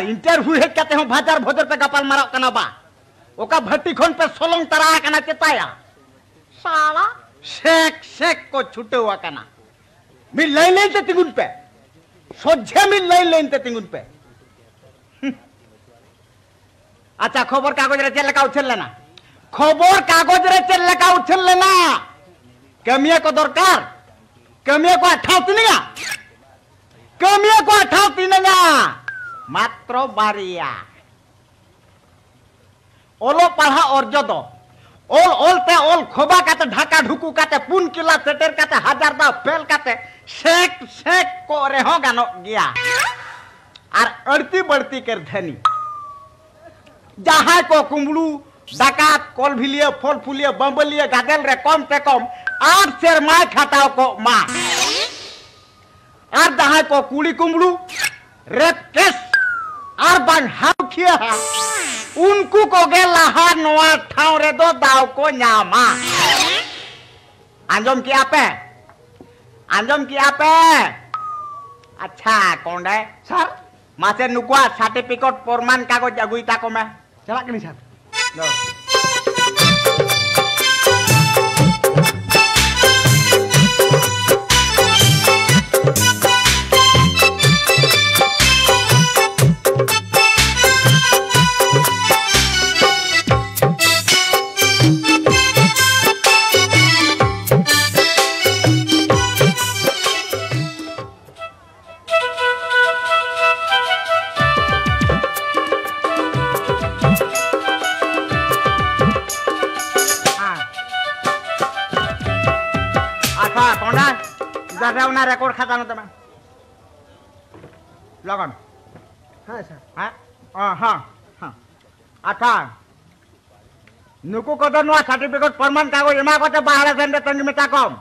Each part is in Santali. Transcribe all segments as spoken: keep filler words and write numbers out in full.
ᱤᱱᱴᱟᱨᱵᱷᱤᱭᱩ ᱦᱮᱡ ᱠᱟᱛᱮ ᱦᱚᱸ ᱵᱷᱟᱡᱟᱨ ᱵᱷᱚᱡᱚᱨ ᱯᱮ ᱜᱟᱯᱟᱞ ᱢᱟᱨᱟᱜ ᱠᱟᱱᱟ ᱵᱟ? ᱚᱠᱟ ᱵᱷᱟᱹᱴᱤ ᱠᱷᱚᱱ ᱯᱮ ᱥᱚᱞᱚᱝ ᱛᱟᱨᱟ ᱟᱠᱟᱱᱟ ᱪᱮᱛᱟᱭᱟ? ᱥᱟᱞᱟ ᱥᱮᱠ ᱥᱮᱠ ᱠᱚ ᱪᱷᱩᱴᱟᱹᱣ ᱟᱠᱟᱱᱟ᱾ ᱢᱤᱫ ᱞᱟᱭᱤᱱ ᱞᱟᱭᱤᱱ ᱛᱮ ᱛᱤᱸᱜᱩᱱ ᱯᱮ, ᱥᱚᱡᱷᱮ ᱢᱤᱫ ᱞᱟᱭᱤᱱ ᱞᱟᱭᱤᱱ ᱛᱮ ᱛᱤᱸᱜᱩᱱ ᱯᱮ᱾ ᱦᱩᱸ᱾ ᱟᱪᱪᱷᱟ, ᱠᱷᱚᱵᱚᱨ ᱠᱟᱜᱚᱡᱽ ᱨᱮ ᱪᱮᱫ ᱞᱮᱠᱟ ᱩᱪᱷᱟᱹᱱ ᱞᱮᱱᱟ? ᱠᱷᱚᱵᱚᱨ ᱠᱟᱜᱚᱡᱽ ᱨᱮ ᱪᱮᱫ ᱞᱮᱠᱟ ᱩᱪᱷᱟᱹᱱ ᱞᱮᱱᱟ? ᱠᱟᱹᱢᱤᱭᱟᱹ ᱠᱚ ᱫᱚᱨᱠᱟᱨ᱾ ᱠᱟᱹᱢᱤᱭᱟᱹ ᱠᱚᱣᱟᱜ ᱴᱷᱟᱶ ᱛᱤᱱᱟᱹᱜᱼᱟ? ᱠᱟᱹᱢᱤᱭᱟᱹ ᱠᱚᱣᱟᱜ ᱴᱷᱟᱶ ᱛᱤᱱᱟᱹᱜᱼᱟ? ᱢᱟᱛᱨᱚ ᱵᱟᱨᱭᱟ᱾ ᱚᱞᱚᱜ ᱯᱟᱲᱦᱟᱜ ᱚᱨᱡᱚ ᱫᱚ ᱚᱞ ᱚᱞ ᱛᱮ ᱚᱞ ᱠᱷᱚᱵᱟ ᱠᱟᱛᱮ, ᱰᱷᱟᱠᱟ ᱰᱷᱩᱠᱩ ᱠᱟᱛᱮ, ᱯᱩᱱ ᱠᱤᱞᱟ ᱥᱮᱴᱮᱨ ᱠᱟᱛᱮ, ᱦᱟᱡᱟᱨ ᱫᱷᱟᱣ ᱯᱷᱮᱞ ᱠᱟᱛᱮ ᱥᱮᱠ ᱥᱮᱠ ᱠᱚᱜ ᱨᱮᱦᱚᱸ ᱜᱟᱱᱚᱜ ᱜᱮᱭᱟ᱾ ᱟᱨ ᱟᱹᱲᱛᱤ ᱵᱟᱹᱲᱛᱤ ᱠᱟᱹᱨᱫᱷᱟᱹᱱᱤ, ᱡᱟᱦᱟᱸᱭ ᱠᱚ ᱠᱩᱢᱵᱽᱲᱩ, ᱰᱟᱠᱟᱛ, ᱠᱚᱞᱵᱷᱤᱞᱤᱭᱟᱹ, ᱯᱷᱚᱞᱯᱷᱩᱞᱤᱭᱟᱹ, ᱵᱟᱹᱢᱵᱟᱹᱞᱤᱭᱟᱹ ᱜᱟᱫᱮᱞ ᱨᱮ ᱠᱚᱢ ᱥᱮ ᱠᱚᱢ ᱟᱴ ᱥᱮᱨᱢᱟᱭ ᱠᱷᱟᱴᱟᱣ ᱠᱚᱜ ᱢᱟ᱾ ᱟᱨ ᱡᱟᱦᱟᱸᱭ ᱠᱚ ᱠᱩᱲᱤ ᱠᱩᱢᱵᱽᱲᱩ, ᱨᱮᱯ ᱠᱮᱥ ᱟᱨ ᱵᱟᱝ ᱦᱟᱣᱠᱷᱤᱭᱟᱹ ᱦᱟ, ᱩᱱᱠᱩ ᱠᱚᱜᱮ ᱞᱟᱦᱟ ᱱᱚᱣᱟ ᱴᱷᱟᱶ ᱨᱮᱫᱚ ᱫᱟᱣ ᱠᱚ ᱧᱟᱢᱟ᱾ ᱟᱸᱡᱚᱢ ᱠᱮᱜᱼᱟ ᱯᱮ? ᱟᱸᱡᱚᱢ ᱠᱮᱜᱼᱟ ᱯᱮ? ᱟᱪᱪᱷᱟ, ᱠᱚᱸᱰᱮ᱾ ᱥᱟᱨ᱾ ᱢᱟᱥᱮ ᱱᱩᱠᱩᱣᱟᱜ ᱥᱟᱨᱴᱤᱯᱷᱤᱠᱮᱴ ᱯᱨᱚᱢᱟᱱ ᱠᱟᱜᱚᱡᱽ ᱟᱹᱜᱩᱭ ᱛᱟᱠᱚ ᱢᱮ᱾ ᱪᱟᱞᱟᱜ ᱠᱟᱹᱱᱟᱹᱧ, ᱥᱟᱨ᱾ ᱫᱚ᱾ ᱦᱮᱸ᱾ ᱟᱪᱪᱷᱟ, ᱠᱚᱸᱰᱟ, ᱫᱟᱫᱟ, ᱚᱱᱟ ᱨᱮᱠᱚᱨᱰ ᱠᱷᱟᱛᱟ ᱱᱚᱛᱮ ᱢᱮ᱾ ᱞᱚᱜᱚᱱ᱾ ᱦᱮᱸ, ᱥᱟᱨ᱾ ᱦᱮᱸ? ᱚ, ᱦᱮᱸ, ᱦᱮᱸ᱾ ᱟᱪᱪᱷᱟ, ᱱᱩᱠᱩ ᱠᱚᱫᱚ ᱱᱚᱣᱟ ᱥᱟᱨᱴᱤᱯᱷᱤᱠᱮᱴ ᱯᱨᱚᱢᱟᱱ ᱠᱟᱜᱚᱡᱽ ᱮᱢᱟ ᱠᱚᱛᱮ ᱵᱟᱦᱨᱮ ᱥᱮᱱ ᱨᱮ ᱛᱟᱺᱜᱤ ᱢᱮᱛᱟ ᱠᱚᱢ᱾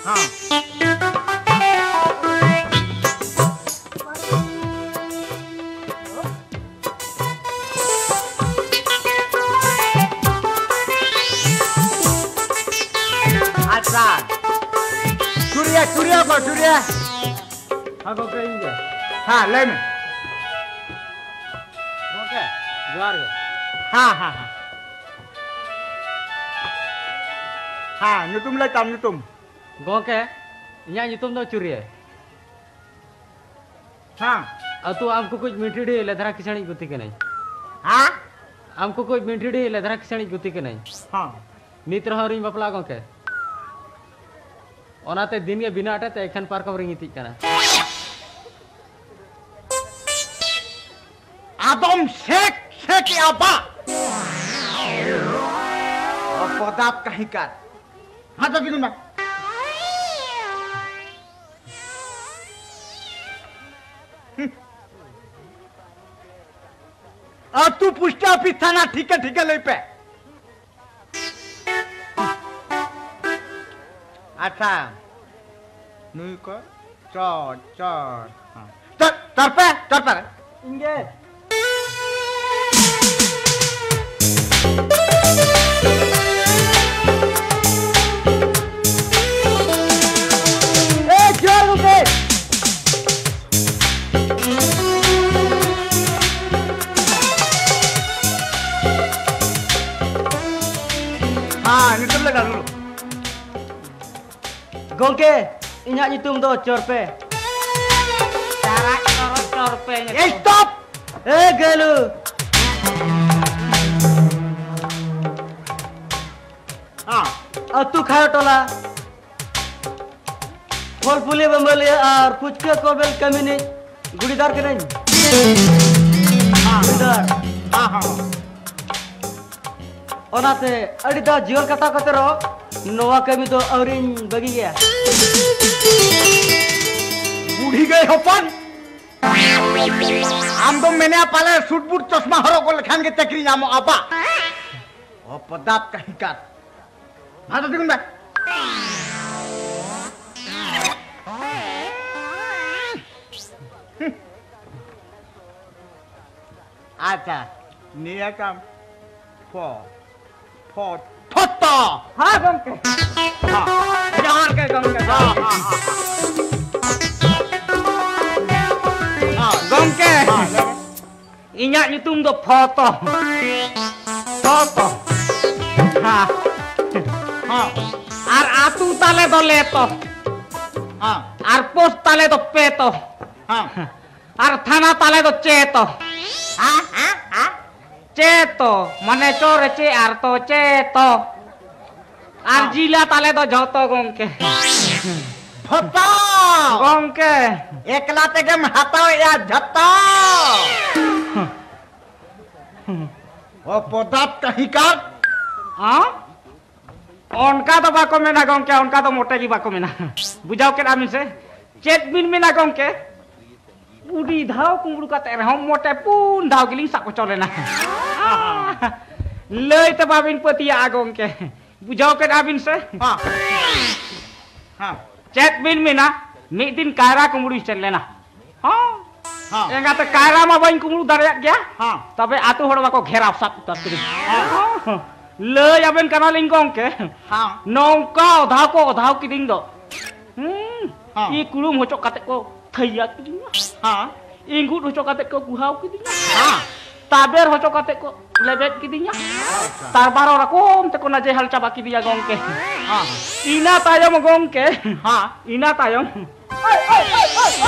ᱦᱮᱸ᱾ ᱟᱪᱪᱷᱟ᱾ ᱪᱩᱲᱤᱭᱟ, ᱪᱩᱲᱤᱭᱟ ᱠᱚ, ᱪᱩᱲᱤᱭᱟ᱾ ᱦᱮᱸ ᱜᱚᱢᱠᱮ, ᱤᱧ ᱜᱮ᱾ ᱦᱮᱸ, ᱞᱟᱹᱭ ᱢᱮ᱾ ᱜᱚᱢᱠᱮ, ᱡᱚᱦᱟᱨ ᱜᱮ᱾ ᱦᱮᱸ, ᱦᱮᱸ, ᱦᱮᱸ᱾ ᱦᱮᱸ, ᱧᱩᱛᱩᱢ ᱞᱟᱹᱭ ᱛᱟᱢ, ᱧᱩᱛᱩᱢ᱾ ᱜᱚᱢᱠᱮ, ᱤᱧᱟᱹᱜ ᱧᱩᱛᱩᱢ ᱫᱚ ᱪᱩᱨᱤᱭᱟᱹ᱾ ᱦᱮᱸ᱾ ᱟᱹᱛᱩ ᱟᱢ ᱠᱩᱠᱩᱡ ᱢᱤᱴᱷᱤᱰᱤ ᱞᱮᱫᱷᱨᱟ ᱠᱤᱥᱟᱹᱬᱤᱡ ᱜᱩᱛᱤ ᱠᱟᱹᱱᱟᱹᱧ᱾ ᱦᱮᱸ? ᱟᱢ ᱠᱩᱠᱩᱡ ᱢᱤᱴᱷᱤᱰᱤ ᱞᱮᱫᱷᱨᱟ ᱠᱤᱥᱟᱹᱬᱤᱡ ᱜᱩᱛᱤ ᱠᱟᱹᱱᱟᱹᱧ᱾ ᱦᱮᱸ᱾ ᱱᱤᱛ ᱨᱮᱦᱚᱸ ᱟᱹᱣᱨᱤᱧ ᱵᱟᱯᱞᱟᱜᱼᱟ ᱜᱚᱢᱠᱮ᱾ ᱚᱱᱟᱛᱮ ᱫᱤᱱ ᱜᱮ ᱵᱤᱱᱟᱹ ᱟᱴᱮᱫ ᱛᱮ ᱮᱠᱷᱮᱱ ᱯᱟᱨᱠᱚᱢ ᱨᱤᱧ ᱜᱤᱛᱤᱡ ᱠᱟᱱᱟ᱾ ᱟᱫᱚᱢ ᱥᱮᱠ ᱥᱮᱠᱮᱜᱼᱟ ᱵᱟ᱾ ᱚᱯᱚᱫᱟᱛ ᱠᱟᱹᱦᱤᱸᱠᱟᱨ᱾ ᱦᱟᱛ ᱫᱚ ᱛᱤᱸᱜᱩᱱ ᱢᱮ᱾ ᱦᱩᱸ᱾ ᱟᱹᱛᱩ ᱯᱳᱥᱴ ᱚᱯᱷᱤᱥ ᱛᱷᱟᱱᱟ ᱴᱷᱤᱠᱟᱹ ᱴᱷᱤᱠᱟᱹ ᱞᱟᱹᱭ ᱯᱮ᱾ ᱟᱪᱪᱷᱟ, ᱱᱩᱭ ᱠᱚ ᱪᱚᱲ, ᱪᱚᱲ᱾ ᱦᱮᱸ᱾ ᱪᱚᱲ, ᱪᱚᱲ ᱯᱮ, ᱪᱚᱲ ᱯᱮ᱾ ᱤᱧ ᱜᱮ᱾ ᱮ, ᱡᱚᱦᱟᱨ ᱜᱚᱢᱠᱮ᱾ ᱦᱮᱸ, ᱧᱩᱛᱩᱢ ᱞᱮ ᱜᱟᱞᱚᱪ᱾ ᱜᱚᱢᱠᱮ, ᱤᱧᱟᱹᱜ ᱧᱩᱛᱩᱢ ᱫᱚ ᱪᱚᱨᱯᱮ᱾ ᱪᱟᱨᱟᱡ ᱪᱚᱨᱚᱡ ᱪᱚᱨᱯᱮ ᱧᱩᱛᱩᱢ᱾ ᱮ, stop! ᱮ, ᱜᱮᱞᱩ᱾ ᱦᱮᱸ᱾ ᱟᱹᱛᱩ ᱠᱷᱟᱭᱚ ᱴᱚᱞᱟ᱾ ᱯᱷᱚᱞᱯᱷᱩᱞᱤ ᱵᱟᱢᱵᱟᱹᱞᱤᱭᱟᱹ ᱟᱨ ᱯᱷᱩᱪᱠᱟᱹ ᱠᱚᱵᱮᱞ ᱠᱟᱹᱢᱤᱱᱤᱡ ᱜᱩᱲᱤᱫᱟᱨ ᱠᱟᱹᱱᱟᱹᱧ᱾ ᱦᱮᱸ᱾ ᱜᱩᱲᱤᱫᱟᱨ᱾ ᱦᱮᱸ, ᱦᱮᱸ, ᱦᱮᱸ᱾ ᱚᱱᱟᱛᱮ ᱟᱹᱰᱤ ᱫᱷᱟᱣ ᱡᱤᱭᱚᱱ ᱠᱟᱴᱟᱣ ᱠᱟᱛᱮ ᱨᱮᱦᱚᱸ ᱱᱚᱣᱟ ᱠᱟᱹᱢᱤ ᱫᱚ ᱟᱹᱣᱨᱤᱧ ᱵᱟᱹᱜᱤ ᱜᱮᱭᱟ᱾ ᱵᱩᱰᱷᱤ ᱜᱟᱹᱭ ᱦᱚᱯᱚᱱ, ᱟᱢ ᱫᱚᱢ ᱢᱮᱱᱮᱜᱼᱟ ᱯᱟᱞᱮ ᱥᱩᱴ ᱵᱩᱴ ᱪᱚᱥᱢᱟ ᱦᱚᱨᱚᱜ ᱜᱚᱫ ᱞᱮᱠᱷᱟᱱ ᱜᱮ ᱪᱟᱹᱠᱨᱤ ᱧᱟᱢᱚᱜᱼᱟ ᱵᱟ? ᱚᱯᱚᱫᱟᱛ ᱠᱟᱹᱦᱤᱸᱠᱟᱨ᱾ ᱢᱟ ᱫᱚ ᱛᱤᱸᱜᱩᱱ ᱢᱮ᱾ ᱟᱪᱪᱷᱟ, ᱱᱤᱭᱟᱹ ᱠᱟᱢ ᱯᱷᱚ, ᱯᱷᱚ, ᱯᱷᱚᱛᱚ᱾ ᱦᱮᱸ ᱜᱚᱢᱠᱮ᱾ ᱦᱮᱸ᱾ ᱡᱚᱦᱟᱨ ᱜᱮ ᱜᱚᱢᱠᱮ᱾ ᱦᱮᱸ, ᱦᱮᱸ, ᱦᱮᱸ, ᱦᱮᱸ᱾ ᱤᱧᱟᱜ ᱧᱩᱛᱩᱢ ᱫᱚ ᱯᱷᱚᱛᱚ᱾ ᱯᱷᱚᱛᱚ᱾ ᱦᱮᱸ᱾ ᱦᱮᱸ᱾ ᱟᱨ ᱟᱹᱛᱩ ᱛᱟᱞᱮ ᱫᱚ ᱞᱮᱛᱚ᱾ ᱦᱮᱸ᱾ ᱟᱨ ᱯᱳᱥᱴ ᱛᱟᱞᱮ ᱫᱚ ᱯᱮᱛᱚ᱾ ᱦᱮᱸ᱾ ᱟᱨ ᱛᱷᱟᱱᱟ ᱛᱟᱞᱮ ᱫᱚ ᱪᱮᱛᱚ᱾ ᱦᱮᱸ, ᱦᱮᱸ, ᱦᱮᱸ᱾ ᱪᱮᱛᱚ, ᱢᱟᱱᱮ ᱪᱚ ᱨᱮ ᱪᱮ ᱟᱨ ᱛᱚ ᱪᱮᱛᱚ᱾ ᱟᱨ ᱦᱮᱸ᱾ ᱡᱤᱞᱟ ᱛᱟᱞᱮ ᱫᱚ ᱡᱷᱚᱛᱚ ᱜᱚᱝᱠᱮ᱾ ᱡᱷᱚᱛᱚ! ᱜᱚᱝᱠᱮ᱾ ᱮᱠᱞᱟ ᱛᱮᱜᱮᱢ ᱦᱟᱛᱟᱣᱮᱜᱼᱟ ᱡᱷᱚᱛᱚ? ᱚᱯᱚᱫᱟᱛ ᱠᱟᱹᱦᱤᱠᱟᱨ᱾ ᱦᱮᱸ? ᱚᱱᱠᱟ ᱫᱚ ᱵᱟᱠᱚ ᱢᱮᱱᱟ ᱜᱚᱝᱠᱮ, ᱚᱱᱠᱟ ᱫᱚ ᱢᱚᱴᱮ ᱜᱮ ᱵᱟᱠᱚ ᱢᱮᱱᱟ᱾ ᱵᱩᱡᱷᱟᱹᱣ ᱠᱮᱫ ᱟᱵᱤᱱ ᱥᱮ? ᱪᱮᱫ ᱵᱤᱱ ᱢᱮᱱᱟ ᱜᱚᱝᱠᱮ? ᱠᱩᱲᱤ ᱫᱷᱟᱣ ᱠᱩᱢᱵᱽᱲᱩ ᱠᱟᱛᱮ ᱨᱮᱦᱚᱸ ᱢᱚᱴᱮ ᱯᱩᱱ ᱫᱷᱟᱣ ᱜᱮᱞᱤᱧ ᱥᱟᱵ ᱦᱚᱪᱚ ᱞᱮᱱᱟ᱾ ᱞᱟᱹᱭ ᱛᱮ ᱵᱟᱵᱤᱱ ᱯᱟᱹᱛᱭᱟᱹᱜᱼᱟ ᱜᱚᱝᱠᱮ᱾ ᱵᱩᱡᱷᱟᱹᱣ ᱠᱮᱫ ᱟᱵᱤᱱ ᱥᱮ? ᱦᱮᱸ᱾ ᱦᱮᱸ᱾ ᱪᱮᱫ ᱵᱤᱱ ᱢᱮᱱᱟ, ᱢᱤᱫ ᱫᱤᱱ ᱠᱟᱭᱨᱟ ᱠᱩᱢᱵᱽᱲᱩᱧ ᱥᱮᱱ ᱞᱮᱱᱟ᱾ ᱦᱚᱸ᱾ ᱦᱚᱸ᱾ ᱮᱸᱜᱟᱛᱮ ᱠᱟᱭᱨᱟ ᱢᱟ ᱵᱟᱹᱧ ᱠᱩᱢᱵᱽᱲᱩ ᱫᱟᱲᱮᱭᱟᱜ ᱜᱮᱭᱟ᱾ ᱦᱚᱸ᱾ ᱛᱚᱵᱮ ᱟᱛᱳ ᱦᱚᱲ ᱵᱟᱠᱚ ᱜᱷᱮᱨᱟᱣ ᱥᱟᱵ ᱩᱛᱟᱹᱨ ᱠᱤᱫᱤᱧ᱾ ᱦᱚᱸ᱾ ᱞᱟᱹᱭ ᱟᱵᱮᱱ ᱠᱟᱱᱟᱞᱤᱧ ᱜᱚᱝᱠᱮ, ᱦᱚᱸ᱾ ᱱᱚᱝᱠᱟ ᱚᱫᱷᱟᱣ ᱠᱚ ᱚᱫᱷᱟᱣ ᱠᱤᱫᱤᱧ ᱫᱚ᱾ ᱦᱩᱸ᱾ ᱦᱚᱸ᱾ ᱤ ᱠᱩᱲᱩᱢ ᱦᱚᱪᱚ ᱠᱟᱛᱮ ᱠᱚ ᱛᱷᱟᱹᱭᱟ ᱠᱤᱫᱤᱧᱟ᱾ ᱦᱚᱸ᱾ ᱤᱸᱜᱩᱫ ᱦᱚᱪᱚ ᱠᱟᱛᱮ ᱠᱚ ᱜᱩᱦᱟᱣ ᱠᱤᱫᱤᱧᱟ᱾ ᱦᱚᱸ᱾ ᱛᱟᱵᱮᱨ ᱦᱚᱪᱚ ᱠᱟᱛᱮ ᱠᱚ ᱞᱮᱵᱮᱫ ᱠᱤᱫᱤᱧᱟ᱾ ᱟᱪᱪᱷᱟ᱾ ᱛᱟᱨ ᱵᱟᱨᱚ ᱨᱚᱠᱚᱢ ᱛᱮᱠᱚ ᱱᱟᱡᱮᱦᱟᱞ ᱪᱟᱵᱟ ᱠᱤᱫᱤᱧᱟ ᱜᱚᱝᱠᱮ᱾ ᱦᱚᱸ᱾ ᱤᱱᱟᱹ ᱛᱟᱭᱚᱢ ᱜᱚᱝᱠᱮ, ᱦᱚᱸ᱾ ᱤᱱᱟᱹ ᱛᱟᱭᱚᱢ᱾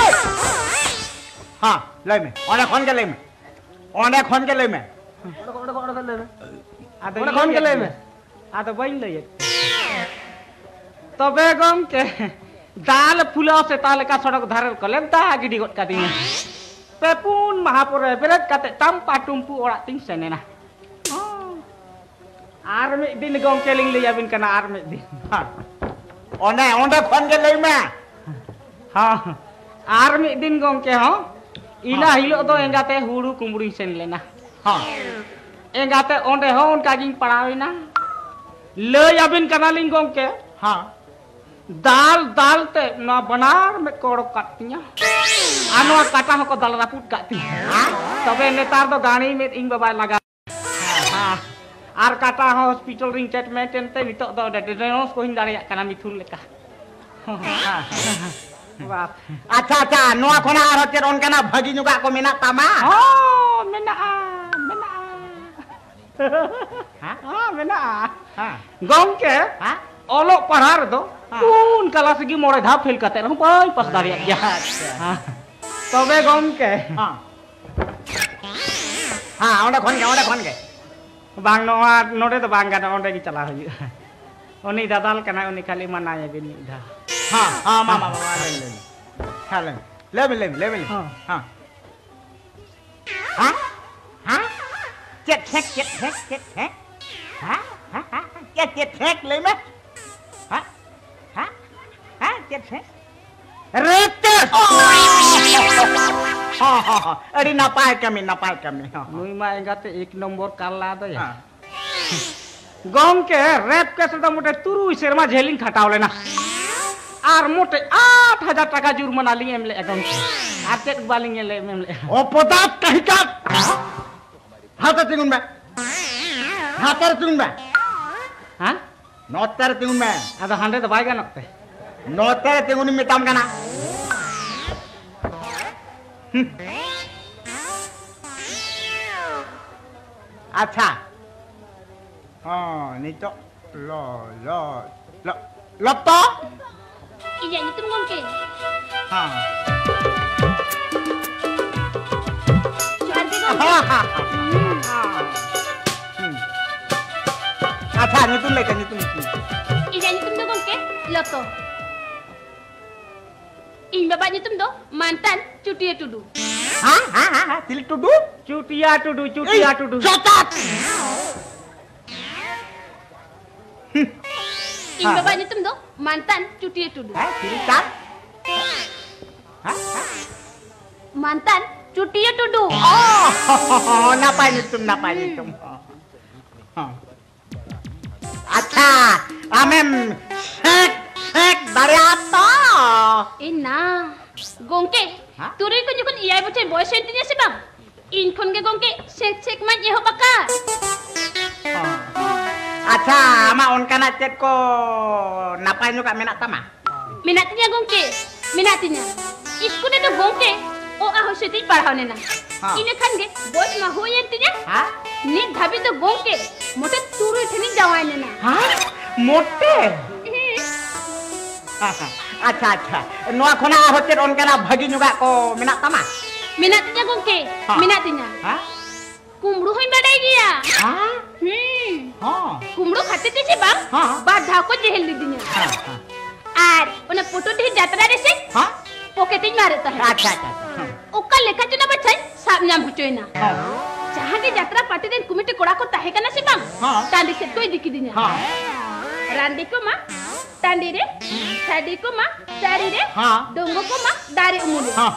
ᱦᱚᱸ, ᱞᱟᱹᱭ ᱢᱮ᱾ ᱚᱸᱰᱮ ᱠᱷᱚᱱ ᱜᱮ ᱞᱟᱹᱭ ᱢᱮ᱾ ᱚᱸᱰᱮ ᱠᱷᱚᱱ ᱜᱮ ᱞᱟᱹᱭ ᱢᱮ᱾ ᱚᱸᱰᱮ ᱠᱷᱚᱱ, ᱚᱸᱰᱮ ᱠᱷᱚᱱ, ᱚᱸᱰᱮ ᱠᱷᱚᱱ ᱞᱟᱹᱭ ᱢᱮ᱾ ᱟᱫᱚ ᱚᱸᱰᱮ ᱠᱷᱚᱱ ᱜᱮ ᱞᱟᱹᱭ ᱢᱮ᱾ ᱟᱫᱚ ᱵᱟᱹᱧ ᱞᱟᱹᱭᱮᱫ᱾ ᱛᱚᱵᱮ ᱜᱚᱝᱠᱮ, ᱫᱟᱞ ᱯᱷᱩᱞᱟᱹᱣ ᱥᱮᱛᱟ ᱞᱮᱠᱟ ᱥᱚᱲᱚᱠ ᱫᱷᱟᱨᱮ ᱨᱮᱠᱚ ᱞᱮᱵᱫᱟ ᱜᱤᱰᱤ ᱜᱚᱫ ᱠᱟᱫᱤᱧᱟ᱾ ᱯᱮ ᱯᱩᱱ ᱢᱟᱦᱟ ᱯᱚᱨᱮ ᱵᱮᱨᱮᱫ ᱠᱟᱛᱮ ᱪᱟᱢᱯᱟ ᱴᱩᱢᱯᱩ ᱚᱲᱟᱜ ᱛᱤᱧ ᱥᱮᱱ ᱮᱱᱟ᱾ ᱟᱨ ᱢᱤᱫ ᱫᱤᱱ ᱜᱚᱝᱠᱮ ᱞᱤᱧ ᱞᱟᱹᱭ ᱟᱵᱤᱱ ᱠᱟᱱᱟ, ᱟᱨ ᱢᱤᱫ ᱫᱤᱱ᱾ ᱦᱮᱸ᱾ ᱚᱸᱰᱮ, ᱚᱸᱰᱮ ᱠᱷᱚᱱ ᱜᱮ ᱞᱟᱹᱭ ᱢᱮ᱾ ᱦᱚᱸ᱾ ᱟᱨ ᱢᱤᱫ ᱫᱤᱱ ᱜᱚᱝᱠᱮ ᱦᱚᱸ, ᱤᱱᱟᱹ ᱦᱮᱸ᱾ ᱦᱤᱞᱳᱜ ᱫᱚ ᱮᱸᱜᱟᱛᱮ ᱦᱩᱲᱩ ᱠᱩᱢᱵᱽᱲᱩᱧ ᱥᱮᱱ ᱞᱮᱱᱟ᱾ ᱦᱮᱸ᱾ ᱮᱸᱜᱟᱛᱮ ᱚᱸᱰᱮ ᱦᱚᱸ ᱚᱱᱠᱟ ᱜᱤᱧ ᱯᱟᱲᱟᱣ ᱮᱱᱟ᱾ ᱞᱟᱹᱭ ᱟᱵᱤᱱ ᱠᱟᱱᱟᱞᱤᱧ ᱜᱚᱝᱠᱮ, ᱦᱮᱸ᱾ ᱫᱟᱞ ᱫᱟᱞ ᱛᱮ ᱱᱚᱣᱟ ᱵᱟᱱᱟᱨ ᱢᱮᱫ ᱠᱚ ᱚᱰᱚᱠ ᱠᱟᱫ ᱛᱤᱧᱟ᱾ ᱟᱨ ᱱᱚᱣᱟ ᱠᱟᱴᱟ ᱦᱚᱸᱠᱚ ᱫᱟᱞ ᱨᱟᱹᱯᱩᱫ ᱠᱟᱫ ᱛᱤᱧᱟ᱾ ᱛᱚᱵᱮ ᱱᱮᱛᱟᱨ ᱫᱚ ᱜᱟᱹᱲᱤ ᱢᱮᱫ ᱤᱧ ᱵᱟᱵᱟᱭ ᱞᱟᱜᱟᱣ᱾ ᱟᱨ ᱠᱟᱴᱟ ᱦᱚᱸ ᱦᱚᱥᱯᱤᱴᱟᱞ ᱨᱤᱧ ᱴᱨᱤᱴᱢᱮᱱᱴ ᱮᱱᱛᱮ ᱱᱤᱛᱚᱜ ᱫᱚ ᱚᱸᱰᱮ ᱰᱮᱱᱚᱥ ᱠᱚᱧ ᱫᱟᱲᱮᱭᱟᱜ ᱠᱟᱱᱟ ᱢᱤᱛᱷᱩᱱ ᱞᱮᱠᱟ᱾ ᱵᱟᱯ᱾ ᱟᱪᱪᱷᱟ, ᱟᱪᱪᱷᱟ, ᱱᱚᱣᱟ ᱠᱷᱚᱱᱟᱜ ᱟᱨᱦᱚᱸ ᱪᱮᱫ ᱚᱱᱠᱟᱱᱟᱜ ᱵᱷᱟᱹᱜᱤ ᱧᱚᱜᱟᱜ ᱠᱚ ᱢᱮᱱᱟᱜ ᱛᱟᱢᱟ? ᱦᱚᱸ, ᱢᱮᱱᱟᱜᱼᱟ, ᱢᱮᱱᱟᱜᱼᱟ᱾ ᱦᱮᱸ? ᱦᱮᱸ, ᱢᱮᱱᱟᱜᱼᱟ᱾ ᱦᱮᱸ᱾ ᱜᱚᱢᱠᱮ, ᱦᱮᱸ? ᱚᱞᱚᱜ ᱯᱟᱲᱦᱟᱜ ᱨᱮᱫᱚ ᱦᱮᱸ᱾ ᱯᱩᱱ ᱠᱟᱞᱟᱥ ᱜᱮ ᱢᱚᱬᱮ ᱫᱷᱟᱣ ᱯᱷᱮᱞ ᱠᱟᱛᱮ ᱨᱮᱦᱚᱸ ᱵᱟᱹᱧ ᱯᱟᱥ ᱫᱟᱲᱮᱭᱟᱜ ᱜᱮᱭᱟ᱾ ᱟᱪᱪᱷᱟ᱾ ᱦᱮᱸ᱾ ᱛᱚᱵᱮ ᱜᱚᱢᱠᱮ᱾ ᱦᱮᱸ᱾ ᱦᱮᱸ, ᱚᱸᱰᱮ ᱠᱷᱚᱱ ᱜᱮ, ᱚᱸᱰᱮ ᱠᱷᱚᱱ ᱜᱮ᱾ ᱵᱟᱝ, ᱱᱚᱣᱟ ᱱᱚᱰᱮ ᱫᱚ ᱵᱟᱝ ᱜᱟᱱᱚᱜᱼᱟ, ᱚᱸᱰᱮ ᱜᱮ ᱪᱟᱞᱟᱣ ᱦᱩᱭᱩᱜᱼᱟ᱾ ᱩᱱᱤ ᱫᱟᱫᱟᱞ ᱠᱟᱱᱟᱭ, ᱩᱱᱤ ᱠᱷᱟᱹᱞᱤ ᱢᱟᱱᱟᱭᱮ ᱵᱤᱱ ᱢᱤᱫ ᱫᱷᱟᱣ᱾ ᱦᱮᱸ, ᱦᱮᱸ, ᱢᱟ, ᱢᱟ, ᱢᱟ, ᱢᱟ, ᱞᱟᱹᱭ ᱢᱮ, ᱞᱟᱹᱭ ᱢᱮ᱾ ᱦᱮᱸ, ᱞᱟᱹᱭ ᱢᱮ, ᱞᱟᱹᱭ ᱢᱮ, ᱞᱟᱹᱭ ᱢᱮ, ᱞᱟᱹᱭ ᱢᱮ᱾ ᱦᱮᱸ᱾ ᱦᱮᱸ᱾ ᱦᱮᱸ? ᱦᱮᱸ? ᱪᱮᱫ ᱴᱷᱮᱠ, ᱪᱮᱫ ᱴᱷᱮᱠ, ᱪᱮᱫ ᱴᱷᱮᱠ? ᱦᱮᱸ? ᱦᱮᱸ? ᱦᱮᱸ? ᱪᱮᱫ, ᱪᱮᱫ ᱴᱷᱮᱠ? ᱞᱟᱹᱭ ᱢᱮ᱾ ᱦᱮᱸ? ᱦᱮᱸ? ᱦᱮᱸ? ᱪᱮᱫ ᱴᱷᱮᱠ? Rape test! ᱦᱚᱸ, ᱦᱚᱸ, ᱦᱚᱸ᱾ ᱟᱹᱰᱤ ᱱᱟᱯᱟᱭ ᱠᱟᱹᱢᱤ, ᱱᱟᱯᱟᱭ ᱠᱟᱹᱢᱤ᱾ ᱦᱚᱸ, ᱦᱚᱸ᱾ ᱱᱩᱭ ᱢᱟ ᱮᱸᱜᱟᱛᱮ ᱮᱠ ᱱᱚᱢᱵᱚᱨ ᱠᱟᱞᱞᱟ ᱫᱚᱭᱟ᱾ ᱦᱮᱸ᱾ ᱜᱚᱢᱠᱮ, ᱨᱮᱯ ᱠᱮᱥ ᱨᱮᱫᱚ ᱢᱚᱴᱮ ᱛᱩᱨᱩᱭ ᱥᱮᱨᱢᱟ ᱡᱮᱞᱤᱧ ᱠᱷᱟᱴᱟᱣ ᱞᱮᱱᱟ᱾ ᱟᱨ ᱢᱚᱴᱮ ᱟᱴ ᱦᱟᱡᱟᱨ ᱴᱟᱠᱟ ᱡᱩᱨᱢᱟᱱᱟ ᱞᱤᱧ ᱮᱢ ᱞᱮᱫᱼᱟ ᱜᱚᱢᱠᱮ᱾ ᱟᱨ ᱪᱮᱫ ᱵᱟᱞᱤᱧ ᱮᱢ ᱞᱮᱫᱼᱟ? ᱚᱯᱚᱫᱟᱛ ᱠᱟᱹᱦᱤᱠᱟ! ᱦᱟᱛᱮ ᱛᱤᱸᱜᱩᱱ ᱢᱮ᱾ ᱦᱟᱛᱮ ᱨᱮ ᱛᱤᱸᱜᱩᱱ ᱢᱮ᱾ ᱦᱮᱸ? ᱱᱚᱛᱮ ᱨᱮ ᱛᱤᱸᱜᱩᱱ ᱢᱮ᱾ ᱟᱫᱚ ᱦᱟᱸᱰᱮ ᱫᱚ ᱵᱟᱭ ᱜᱟᱱᱚᱜ ᱛᱮ? ᱱᱚᱛᱮ ᱨᱮ ᱛᱤᱸᱜᱩᱱᱤᱧ ᱢᱮᱛᱟᱢ ᱠᱟᱱᱟ᱾ ᱦᱩᱸ᱾ ᱟᱪᱪᱷᱟ᱾ ᱦᱚᱸ, ᱱᱤᱛᱚᱜ ᱞᱚ, ᱞᱚ, ᱞᱚ, ᱞᱚᱛᱚ? ᱤᱧᱟᱹᱜ ᱧᱩᱛᱩᱢ ᱜᱚᱢᱠᱮ᱾ ᱦᱚᱸ᱾ ᱡᱚᱦᱟᱨ ᱜᱮ ᱜᱚᱢᱠᱮ᱾ ᱦᱚᱸ, ᱦᱚᱸ, ᱦᱚᱸ, ᱦᱚᱸ᱾ ᱦᱩᱸ᱾ ᱟᱪᱪᱷᱟ, ᱧᱩᱛᱩᱢ ᱞᱟᱹᱭ ᱛᱮ, ᱧᱩᱛᱩᱢ, ᱧᱩᱛᱩᱢ᱾ ᱤᱧᱟᱹᱜ ᱧᱩᱛᱩᱢ ᱫᱚ ᱜᱚᱢᱠᱮ ᱞᱚᱛᱚ᱾ ᱤᱧ ᱵᱟᱵᱟᱣᱟᱜ ᱧᱩᱛᱩᱢ ᱫᱚ ᱢᱟᱱᱛᱟᱱ ᱪᱩᱴᱤᱭᱟᱹ ᱴᱩᱰᱩ᱾ ᱦᱮᱸ, ᱦᱮᱸ, ᱦᱮᱸ, ᱦᱮᱸ, ᱪᱤᱞᱤ ᱴᱩᱰᱩ? ᱪᱩᱴᱤᱭᱟ ᱴᱩᱰᱩ, ᱪᱩᱴᱤᱭᱟ ᱮᱭ, ᱴᱩᱰᱩ᱾ ᱪᱚᱛᱟᱛ! ᱤᱧ ᱦᱮᱸ᱾ ᱵᱟᱵᱟᱣᱟᱜ ᱧᱩᱛᱩᱢ ᱫᱚ ᱢᱟᱱᱛᱟᱱ ᱪᱩᱴᱤᱭᱟᱹ ᱴᱩᱰᱩ᱾ ᱦᱮᱸ, ᱪᱤᱞᱤ ᱛᱟᱢ? ᱦᱮᱸ, ᱦᱮᱸ᱾ ᱢᱟᱱᱛᱟᱱ ᱪᱩᱴᱤᱭᱟᱹ ᱴᱩᱰᱩ᱾ ᱚ, ᱱᱟᱯᱟᱭ ᱧᱩᱛᱩᱢ, ᱱᱟᱯᱟᱭ ᱧᱩᱛᱩᱢ᱾ ᱦᱚᱸ᱾ ᱟᱪᱪᱷᱟ, ᱟᱢᱮᱢ ᱥᱮᱠ, ᱥᱮᱠ ᱫᱟᱲᱮᱭᱟᱜᱼᱟ ᱛᱚ? ᱤᱧ ᱱᱟ, ᱜᱚᱝᱠᱮ, ᱦᱮᱸ? ᱛᱩᱨᱩᱭ ᱠᱷᱚᱱ ᱡᱚᱠᱷᱚᱱ ᱮᱭᱟᱭ ᱵᱚᱪᱷᱚᱨ ᱵᱚᱭᱮᱥ ᱦᱩᱭᱮᱱ ᱛᱤᱧᱟ ᱥᱮ ᱵᱟᱝ, ᱤᱧ ᱠᱷᱚᱱ ᱜᱮ ᱜᱚᱝᱠᱮ ᱥᱮᱠ, ᱥᱮᱠ ᱢᱟᱧ ᱮᱦᱚᱵ ᱟᱠᱟᱫ᱾ ᱚ, ᱟᱪᱪᱷᱟ, ᱟᱢᱟᱜ ᱚᱱᱠᱟᱱᱟᱜ ᱪᱮᱫ ᱠᱚ ᱱᱟᱯᱟᱭ ᱧᱚᱜᱟᱜ ᱢᱮᱱᱟᱜ ᱛᱟᱢᱟ? ᱢᱮᱱᱟᱜ ᱛᱤᱧᱟ ᱜᱚᱝᱠᱮ, ᱢᱮᱱᱟᱜ ᱛᱤᱧᱟ᱾ ᱤᱥᱠᱩᱞ ᱨᱮᱫᱚ ᱜᱚᱝᱠᱮ ᱚ, ᱟ, ᱦᱚ ᱥᱮ ᱛᱤᱧ ᱯᱟᱲᱦᱟᱣ ᱞᱮᱱᱟ᱾ ᱦᱮᱸ᱾ ᱤᱱᱟᱹ ᱠᱷᱟᱱ ᱜᱮ ᱵᱚᱭᱮᱥ ᱢᱟ ᱦᱩᱭᱮᱱ ᱛᱤᱧᱟ᱾ ᱦᱮᱸ? ᱱᱤᱛ ᱫᱷᱟᱹᱵᱤᱡ ᱫᱚ ᱜᱚᱝᱠᱮ ᱢᱚᱴᱮ ᱛᱩᱨᱩᱭ ᱴᱷᱮᱱᱤᱧ ᱡᱟᱶᱟᱭ ᱞᱮᱱᱟ᱾ ᱦᱮᱸ? ᱢᱚᱴᱮ? ᱦᱮᱸ᱾ ᱟᱪᱪᱷᱟ, ᱟᱪᱪᱷᱟ᱾ ᱱᱚᱣᱟ ᱠᱷᱚᱱᱟᱜ ᱟᱨᱦᱚᱸ ᱪᱮᱫ ᱚᱱᱠᱟᱱᱟᱜ ᱵᱷᱟᱹᱜᱤ ᱧᱚᱜᱟᱜ ᱠᱚ ᱢᱮᱱᱟᱜ ᱛᱟᱢᱟ? ᱢᱮᱱᱟᱜ ᱛᱤᱧᱟ ᱜᱚᱝᱠᱮ, ᱦᱮᱸ᱾ ᱢᱮᱱᱟᱜ ᱛᱤᱧᱟ᱾ ᱦᱮᱸ? ᱠᱩᱢᱵᱽᱲᱩ ᱦᱚᱸᱧ ᱵᱟᱰᱟᱭ ᱜᱮᱭᱟ᱾ ᱦᱮᱸ? ᱦᱩᱸ᱾ ᱦᱚᱸ᱾ ᱠᱩᱢᱵᱽᱲᱩ ᱠᱷᱟᱹᱛᱤᱨ ᱛᱮ ᱥᱮ ᱵᱟᱝ, ᱦᱮᱸ᱾ ᱵᱟᱨ ᱫᱷᱟᱣ ᱠᱚ ᱡᱮᱦᱮᱞ ᱞᱤᱫᱤᱧᱟ᱾ ᱦᱮᱸ, ᱦᱮᱸ᱾ ᱟᱨ ᱚᱱᱟ ᱯᱚᱴᱚᱰᱤᱦᱤ ᱡᱟᱛᱨᱟ ᱨᱮ ᱥᱮ ᱦᱮᱸ? ᱯᱚᱠᱮᱴᱤᱧ ᱢᱟᱨᱮᱫ ᱛᱟᱦᱮᱸᱫ᱾ ᱟᱪᱪᱷᱟ, ᱟᱪᱪᱷᱟ, ᱟᱪᱪᱷᱟ᱾ ᱦᱮᱸ᱾ ᱚᱠᱟ ᱞᱮᱠᱟ ᱪᱚ ᱚᱱᱟ ᱵᱟᱪᱷᱟᱧ ᱥᱟᱵ ᱧᱟᱢ ᱦᱚᱪᱚᱭᱮᱱᱟ᱾ ᱦᱮᱸ᱾ ᱡᱟᱦᱟᱸ ᱜᱮ ᱡᱟᱛᱨᱟ ᱯᱟᱨᱴᱤ ᱨᱮᱱ ᱠᱚᱢᱤᱴᱤ ᱠᱚᱲᱟ ᱠᱚ ᱛᱟᱦᱮᱸ ᱠᱟᱱᱟ ᱥᱮ ᱵᱟᱝ, ᱦᱮᱸ᱾ ᱴᱟᱺᱰᱤ ᱥᱮᱫ ᱠᱚ ᱤᱫᱤ ᱠᱤᱫᱤᱧᱟ᱾ ᱦᱮᱸ᱾ ᱨᱟᱺᱰᱤ ᱠᱚᱢᱟ ᱴᱟᱺᱰᱤ ᱨᱮ, ᱪᱷᱟᱹᱰᱤ ᱠᱚᱢᱟ ᱫᱟᱨᱮ ᱨᱮ, ᱦᱮᱸ᱾ ᱰᱚᱝᱜᱚ ᱠᱚᱢᱟ ᱫᱟᱨᱮ ᱩᱢᱩᱞ ᱨᱮ᱾ ᱦᱮᱸ᱾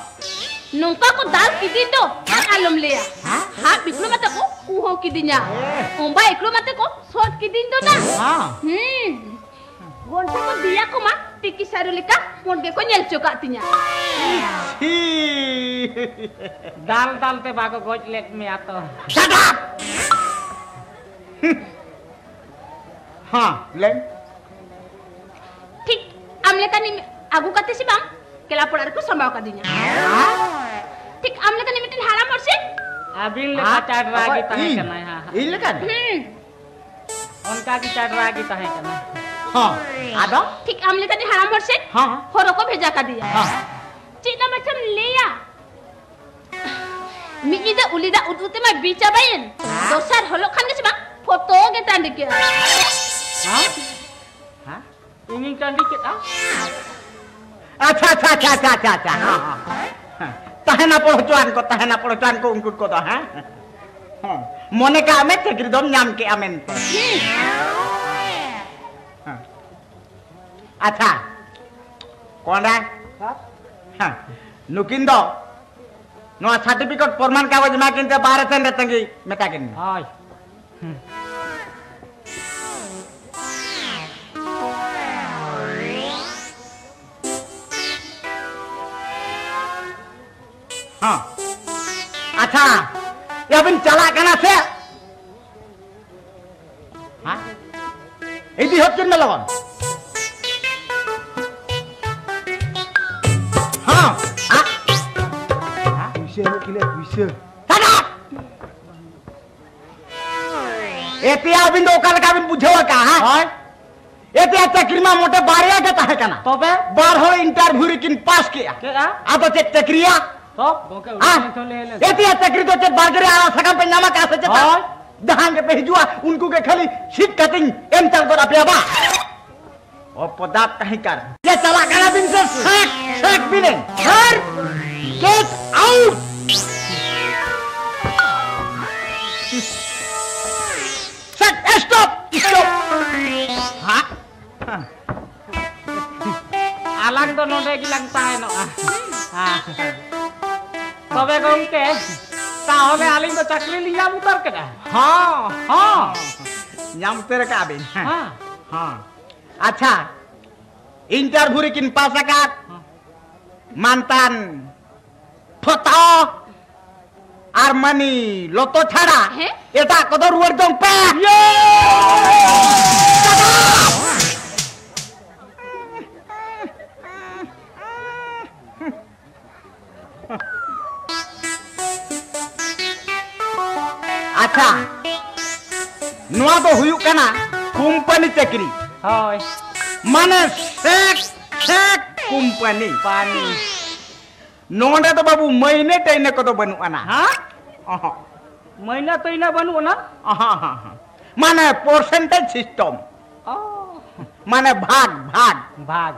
ᱱᱚᱝᱠᱟ ᱠᱚ ᱫᱟᱞ ᱠᱤᱫᱤᱧ ᱫᱚ, ᱟᱨ ᱟᱞᱚᱢ ᱞᱟᱹᱭᱟ᱾ ᱦᱮᱸ? ᱦᱟᱯ ᱤᱠᱲᱩᱢ ᱟᱛᱮ ᱠᱚ ᱠᱩᱦᱟᱹᱣ ᱠᱤᱫᱤᱧᱟ᱾ ᱚᱢᱵᱟ ᱤᱠᱲᱩᱢ ᱟᱛᱮ ᱠᱚ ᱥᱚᱴ ᱠᱤᱫᱤᱧ ᱫᱚ ᱱᱟ᱾ ᱦᱮᱸ᱾ ᱦᱩᱸ᱾ ᱜᱚᱱᱴᱷᱮ ᱠᱚ ᱫᱮᱭᱟ ᱠᱚᱢᱟ ᱛᱤᱠᱤ ᱥᱟᱹᱨᱩ ᱞᱮᱠᱟ ᱯᱩᱸᱰ ᱜᱮᱠᱚ ᱧᱮᱞ ᱦᱚᱪᱚ ᱠᱟᱜ ᱛᱤᱧᱟ᱾ ᱪᱷᱤ᱾ ᱫᱟᱞ ᱫᱟᱞ ᱛᱮ ᱵᱟᱠᱚ ᱜᱚᱡ ᱞᱮᱫ ᱢᱮᱭᱟ ᱛᱚ? Shut up! ᱦᱮᱸ, ᱞᱟᱹᱭ ᱢᱮ᱾ ᱴᱷᱤᱠ ᱟᱢ ᱞᱮᱠᱟᱱᱤᱡ ᱟᱹᱜᱩ ᱠᱟᱛᱮ ᱥᱮ ᱵᱟᱝ, ᱠᱞᱟᱵᱽ ᱚᱲᱟᱜ ᱨᱮᱠᱚ ᱥᱟᱢᱵᱟᱣ ᱠᱟᱫᱤᱧᱟ᱾ ᱦᱮᱸ? ᱴᱷᱤᱠ ᱟᱢ ᱞᱮᱠᱟᱱᱤᱡ ᱢᱤᱫᱴᱮᱱ ᱦᱟᱲᱟᱢ ᱦᱚᱲ ᱥᱮ? ᱟᱹᱵᱤᱱ ᱞᱮᱠᱟ ᱦᱮᱸ? ᱪᱟᱰᱨᱟ ᱜᱮ ᱚᱠᱚᱭ? ᱛᱟᱦᱮᱸ ᱤᱧ? ᱠᱟᱱᱟᱭ, ᱦᱮᱸ, ᱦᱮᱸ᱾ ᱤᱧ ᱞᱮᱠᱟᱱ? ᱦᱩᱸ᱾ ᱚᱱᱠᱟ ᱜᱮ ᱪᱟᱰᱨᱟ ᱜᱮ ᱛᱟᱦᱮᱸ ᱠᱟᱱᱟ᱾ ᱦᱚᱸ, ᱟᱫᱚ? ᱴᱷᱤᱠ ᱟᱢ ᱞᱮᱠᱟᱱᱤᱡ ᱦᱟᱲᱟᱢ ᱦᱚᱲ ᱥᱮ? ᱦᱚᱸ᱾ ᱦᱚᱨᱚ ᱠᱚ ᱵᱷᱮᱡᱟ ᱠᱟᱫᱮᱭᱟ᱾ ᱦᱚᱸ᱾ ᱪᱮᱫ ᱱᱟ ᱢᱟᱪᱷᱟᱢ ᱞᱟᱹᱭᱟ? ᱢᱤᱫ ᱧᱤᱫᱟᱹ ᱩᱞᱤ ᱫᱟᱜ ᱩᱫ ᱩᱫ ᱛᱮᱢᱟ ᱵᱤ ᱪᱟᱵᱟᱭᱮᱱ᱾ ᱦᱮᱸ? ᱫᱚᱥᱟᱨ ᱦᱚᱞᱚᱜ ᱠᱷᱟᱱ ᱜᱮ ᱥᱮ ᱵᱟᱝ, ᱯᱷᱚᱛᱚ ᱜᱮ ᱴᱟᱺᱰᱤ ᱠᱮᱫᱼᱟ᱾ ᱦᱮᱸ? ᱦᱮᱸ? ᱤᱧᱤᱧ ᱴᱟᱺᱰᱤ ᱠᱮᱫᱼᱟ? ᱟᱪᱪᱷᱟ, ᱟᱪᱪᱷᱟ, ᱟᱪᱪᱷᱟ, ᱟᱪᱪᱷᱟ, ᱟᱪᱪᱷᱟ, ᱟᱪᱪᱷᱟ, ᱦᱮᱸ, ᱦᱮᱸ, ᱦᱮᱸ᱾ ᱛᱟᱦᱮᱱᱟ ᱯᱚᱲᱦᱚᱪᱚᱣᱟᱱ ᱠᱚ, ᱛᱟᱦᱮᱱᱟ ᱯᱚᱲᱦᱚᱪᱚᱣᱟᱱ ᱠᱚ ᱩᱱᱠᱩ ᱠᱚᱫᱚ, ᱦᱮᱸ? ᱦᱮᱸ᱾ ᱢᱚᱱᱮ ᱠᱟᱜ ᱢᱮ ᱪᱟᱹᱠᱨᱤ ᱫᱚᱢ ᱧᱟᱢ ᱠᱮᱜᱼᱟ ᱢᱮᱱᱛᱮ᱾ ᱦᱮᱸ᱾ ᱟᱪᱪᱷᱟ, ᱠᱚᱸᱰᱟ, ᱦᱮᱸ, ᱱᱩᱠᱤᱱ ᱫᱚ ᱱᱚᱣᱟ certificate ᱯᱨᱚᱢᱟᱱ ᱠᱟᱜᱚᱡᱽ ᱮᱢᱟ ᱠᱤᱱ ᱛᱮ ᱵᱟᱦᱨᱮ ᱥᱮᱱ ᱨᱮ ᱛᱟᱺᱜᱤ ᱢᱮᱛᱟ ᱠᱤᱱ ᱢᱮ᱾ ᱦᱳᱭ᱾ ᱦᱩᱸ᱾ ᱦᱚᱸ᱾ ᱟᱪᱪᱷᱟ, ᱭᱟ ᱵᱤᱱ ᱪᱟᱞᱟᱜ ᱠᱟᱱᱟ ᱥᱮ? ᱦᱮᱸ? ᱤᱫᱤ ᱦᱚᱫ ᱠᱤᱱ ᱢᱮ ᱞᱚᱜᱚᱱ᱾ ᱦᱚᱸ᱾ ᱟ-, ᱟ-, ᱯᱩᱭᱥᱟᱹ ᱮᱢᱚᱜ ᱠᱤᱱ ᱯᱩᱭᱥᱟᱹ᱾ ᱥᱟᱫᱟ! ᱮᱛᱮᱭᱟ, ᱟᱹᱵᱤᱱ ᱫᱚ ᱚᱠᱟ ᱞᱮᱠᱟ ᱵᱤᱱ ᱵᱩᱡᱷᱟᱹᱣ ᱟᱠᱟᱜᱼᱟ, ᱦᱮᱸ? ᱦᱳᱭ᱾ ᱮᱛᱮᱭᱟ, ᱪᱟᱹᱠᱨᱤ ᱢᱟ ᱢᱚᱴᱮ ᱵᱟᱨᱭᱟ ᱜᱮ ᱛᱟᱦᱮᱸ ᱠᱟᱱᱟ᱾ ᱛᱚᱵᱮ? ᱵᱟᱨ ᱦᱚᱲ interview ᱨᱮᱠᱤᱱ ᱯᱟᱥ ᱠᱮᱜᱼᱟ᱾ ᱠᱮᱜᱼᱟ? ᱟᱫᱚ ᱪᱮᱫ ᱪᱟᱹᱠᱨᱤᱭᱟ? ᱛᱚ? ᱜᱚᱝᱠᱮ, ᱩᱱᱤ ᱦᱮᱸ? ᱴᱷᱮᱱ ᱠᱷᱚᱱ ᱞᱟᱹᱭ ᱞᱮᱱ᱾ ᱮᱛᱮᱭᱟ, ᱪᱟᱹᱠᱨᱤ ᱫᱚ ᱪᱮᱫ ᱵᱟᱨᱜᱮ ᱨᱮ ᱟᱲᱟᱜ ᱥᱟᱠᱟᱢ ᱯᱮ ᱧᱟᱢ ᱟᱠᱟᱜᱼᱟ ᱥᱮ ᱪᱮᱫ? ᱦᱳᱭ᱾ ᱡᱟᱦᱟᱸ ᱜᱮᱯᱮ ᱦᱤᱡᱩᱜᱼᱟ, ᱩᱱᱠᱩ ᱜᱮ ᱠᱷᱟᱹᱞᱤ ᱥᱤᱴ ᱠᱟᱛᱮᱧ ᱮᱢ ᱪᱟᱞ ᱜᱚᱫ ᱟᱯᱮᱭᱟ ᱵᱟ᱾ ᱚᱯᱚᱫᱟᱛ ᱛᱟᱦᱮᱸ ᱠᱟᱱ᱾ ᱡᱮ ᱪᱟᱞᱟᱜ ᱠᱟᱱᱟ ᱵᱤᱱ ᱥᱮ ᱥᱮᱠ, ᱥᱮᱠ ᱵᱤᱱ ᱮᱢ᱾ ᱥᱟᱨ, get out! Shake, stop, stop! ᱦᱟᱸ? ᱟᱞᱟᱝ ᱫᱚ ᱱᱚᱰᱮ ᱜᱮᱞᱟᱝ ᱛᱟᱦᱮᱱᱚᱜᱼᱟ᱾ ᱦᱮᱸ᱾ ᱛᱚᱵᱮ ᱜᱚᱝᱠᱮ, ᱛᱟᱦᱚᱞᱮ ᱟᱹᱞᱤᱧ ᱫᱚ ᱪᱟᱹᱠᱨᱤ ᱞᱤᱧ ᱧᱟᱢ ᱩᱛᱟᱹᱨ ᱠᱮᱫᱟ? ᱦᱚᱸ, ᱦᱚᱸ᱾ ᱧᱟᱢ ᱩᱛᱟᱹᱨ ᱟᱠᱟᱫ ᱵᱤᱱ᱾ ᱦᱮᱸ᱾ ᱦᱚᱸ᱾ ᱟᱪᱪᱷᱟ, interview ᱨᱮᱠᱤᱱ ᱯᱟᱥ ᱟᱠᱟᱫ ᱦᱚᱸ᱾ ᱢᱟᱱᱛᱟᱱ ᱯᱷᱚᱛᱚ ᱟᱨ ᱢᱟᱹᱱᱤ ᱞᱚᱛᱚ ᱪᱷᱟᱲᱟ ᱦᱮᱸ? ᱮᱴᱟᱜ ᱠᱚᱫᱚ ᱨᱩᱣᱟᱹᱲ ᱫᱚᱝ ᱯᱮ᱾ ᱟᱪᱪᱷᱟ, ᱱᱚᱣᱟ ᱫᱚ ᱦᱩᱭᱩᱜ ᱠᱟᱱᱟ ᱠᱳᱢᱯᱟᱱᱤ ᱪᱟᱹᱠᱨᱤ᱾ ᱦᱳᱭ᱾ ᱢᱟᱱᱮ ᱥᱮᱠ ᱥᱮᱠ ᱠᱳᱢᱯᱟᱱᱤ᱾ ᱯᱟᱱᱤ᱾ ᱱᱚᱰᱮ ᱫᱚ ᱵᱟᱹᱵᱩ ᱢᱟᱹᱭᱱᱟᱹ ᱴᱟᱹᱭᱱᱟᱹ ᱠᱚᱫᱚ ᱵᱟᱹᱱᱩᱜ ᱟᱱᱟ᱾ ᱦᱮᱸ? ᱚᱦᱚᱸ᱾ ᱢᱟᱹᱭᱱᱟᱹ ᱛᱟᱹᱭᱱᱟᱹ ᱵᱟᱹᱱᱩᱜ ᱟᱱᱟ? ᱚᱦᱚᱸ, ᱚᱦᱚᱸ, ᱚᱦᱚᱸ᱾ ᱢᱟᱱᱮ percentage system᱾ ᱚ᱾ ᱢᱟᱱᱮ ᱵᱷᱟᱜᱽ, ᱵᱷᱟᱜᱽ᱾ ᱵᱷᱟᱜᱽ᱾